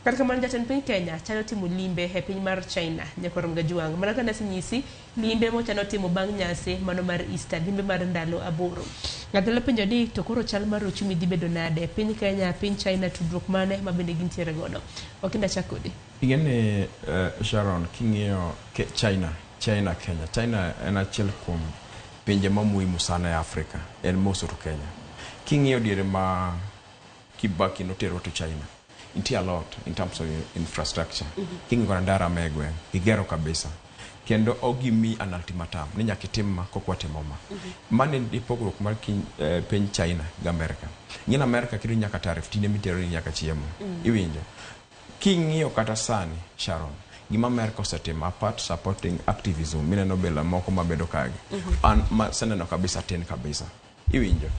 Kata kamano jatend piny Kenya chano timo limbe e piny mar China nyakwar Mgajuang. Mana kaka nasenyisi, limbe mochano timo bang' nyasi mano mar Easter, limbe mar ndalo 8. Ng'ato nyalo penjo ni to koro chal mar uchumi dhi bedo nade? Piny Kenya, piny China, tudruok mane ma bende gintiere godo? Okinda chak kodi. Ing'e ni Sharon king'iyo China, China Kenya, China en achiel kuom pinje ma muhimu sana e Afrika, en moso to Kenya. King'iyo diere ma Kibaki notero to China, nitie a lot in terms of infrastructure. King'iyo kata ndara ma e gweng', gigero kabisa. Kendo ok gimiyi an ultimatum ni nyaka itim ma kok watimo ma. Mano e pogruok mar piny China gi Amerika. Ing'e ni Amerika keto nyaka tariff tinde mitero ni nyaka chiemo. Iwinjo? King'iyo kata sani, Sharon, gima Amerika osetimo apart supporting activism mineno bela moko mabedo kagi. An ma seneno kabisa tin kabisa. Iwinjo?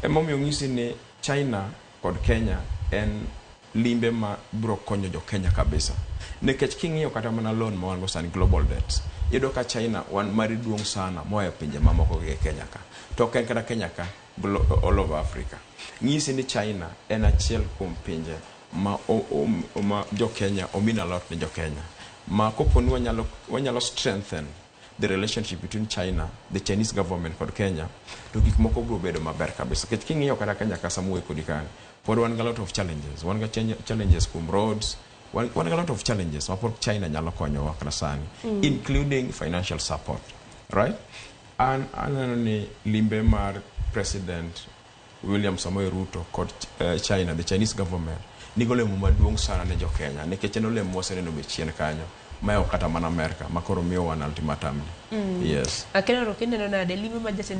Emomiyo ng'isi ni China kod Kenya en limbe ma biro konyo jo Kenya kabisa. Nikech king'iyo kata mana loan ma wan go sani global debt, iyudo ka China wan mari duong' sana moa pinje mamoko gi e Kenya ka. To ok en kata Kenya ka, all over Africa. Ng'isi ni China en achiel kuom pinje ma, o, o, ma jo Kenya omean a lot ne jo Kenya. Ma kopo ni wanyalo strengthen the relationship between China, the Chinese government kod Kenya, to gik moko biro bedo maber kabisa. Nikech king'iyo kata Kenya ka sama wuoyo kodi kani, pod wan gi a lot of challenges. Wan gi challenges kuom roads, wan gi a lot of challenges ma pod China nyalo konyowa kata sani, including financial support, right? An aneno ni limbe mar President William Samoei Ruto kod China, the Chinese government, nigi olemo maduong' sana ne jo Kenya, nikech en olemo mwaseneno be chien kanyo, ma ok kata mana Amerika, ma koro miyowa an ultimatum ni. Yes. Akenoro kineno nade limbe ma jatend